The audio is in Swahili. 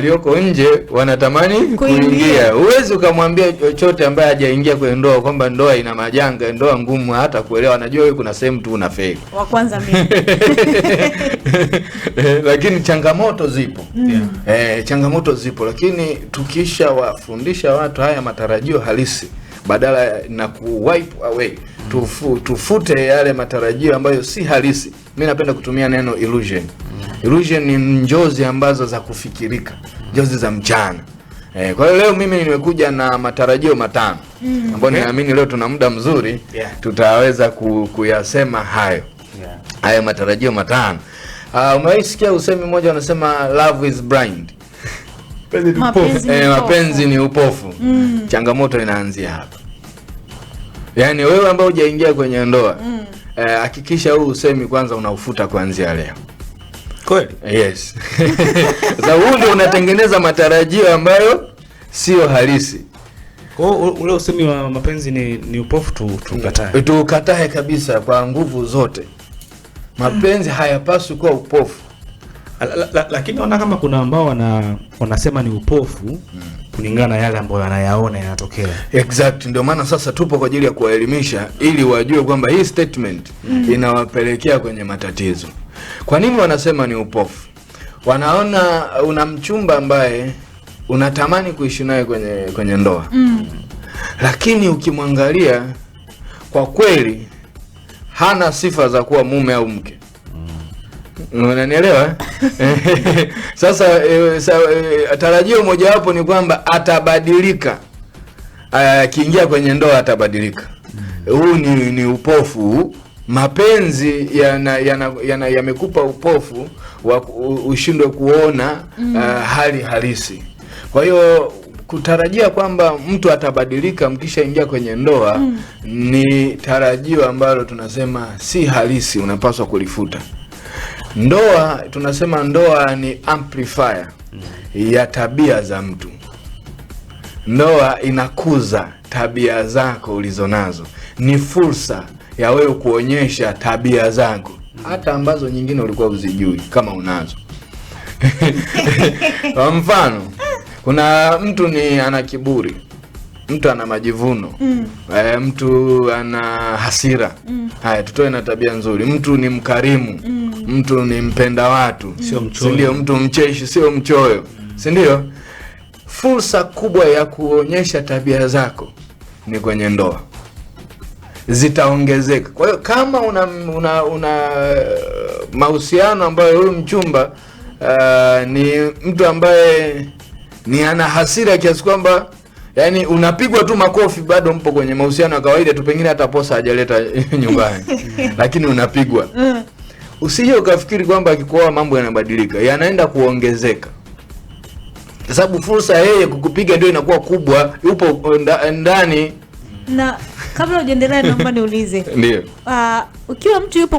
Walioko nje wanatamani Kuingia. Kuingia. Huwezi ukamwambia chochote ambaye hajaingia kwenye ndoa kwamba ndoa ina majanga, ndoa ngumu, hata kuelewa. Anajua wewe kuna sehemu tu unafeli. Wa kwanza mimi. Lakini changamoto zipo. Changamoto zipo, lakini tukishawafundisha watu haya matarajio halisi badala na ku wipe away, tufute yale matarajio ambayo si halisi. Mi napenda kutumia neno illusion. Illusion ni njozi ambazo za kufikirika, njozi za mchana. Kwa hiyo leo mimi nimekuja na matarajio 5 ambayo ninaamini leo tuna muda mzuri, tutaweza kuyasema hayo hayo matarajio 5. Umewahi sikia usemi mmoja wanasema, "Love is blind"? Mapenzi ni upofu. Mapenzi ni upofu. Changamoto inaanzia hapa. Yaani wewe ambao hujaingia kwenye ndoa, hakikisha huu usemi kwanza unaufuta kuanzia leo. Kweli? Yes. Sasa huu ndio unatengeneza matarajio ambayo sio halisi. Kwa hiyo ule usemi wa mapenzi ni upofu tukatae. Tukatae kabisa kwa nguvu zote. Mapenzi hayapaswi kuwa upofu. Lakini naona kama kuna ambao wanasema ni upofu kulingana na yale ambayo wanayaona yanatokea. Exact, ndio maana sasa tupo kwa ajili ya kuwaelimisha ili wajue kwamba hii statement inawapelekea kwenye matatizo. Kwa nini wanasema ni upofu? Wanaona una mchumba ambaye unatamani kuishi naye kwenye ndoa, lakini ukimwangalia kwa kweli hana sifa za kuwa mume au mke. Unanielewa, eh? Sasa tarajio mojawapo ni kwamba atabadilika, akiingia kwenye ndoa atabadilika. Huu ni upofu. Mapenzi yamekupa upofu wa ushindwe kuona hali halisi. Kwa hiyo kutarajia kwamba mtu atabadilika mkishaingia kwenye ndoa ni tarajio ambalo tunasema si halisi, unapaswa kulifuta. Ndoa, tunasema ndoa ni amplifier ya tabia za mtu. Ndoa inakuza tabia zako ulizonazo, ni fursa ya wewe kuonyesha tabia zako hata ambazo nyingine ulikuwa uzijui kama unazo. Kwa mfano, kuna mtu ni ana kiburi, mtu ana majivuno, mtu ana hasira. Haya, tutoe na tabia nzuri. Mtu ni mkarimu, mtu ni mpenda watu, Sio mchoyo. si ndio? Mtu mcheshi, sio mchoyo, si ndio? Fursa kubwa ya kuonyesha tabia zako ni kwenye ndoa, zitaongezeka. Kwa hiyo kama una mahusiano ambayo huyu mchumba ni mtu ambaye ni ana hasira kiasi kwamba yani unapigwa tu makofi, bado mpo kwenye mahusiano ya kawaida tu, pengine hata posa hajaleta nyumbani, lakini unapigwa. Usije ukafikiri kwamba akikuoa mambo yanabadilika, yanaenda kuongezeka, kwa sababu fursa yeye kukupiga ndio inakuwa kubwa, yupo ndani. Na kabla hujaendelea, naomba niulize. Ndio. Ukiwa mtu yupo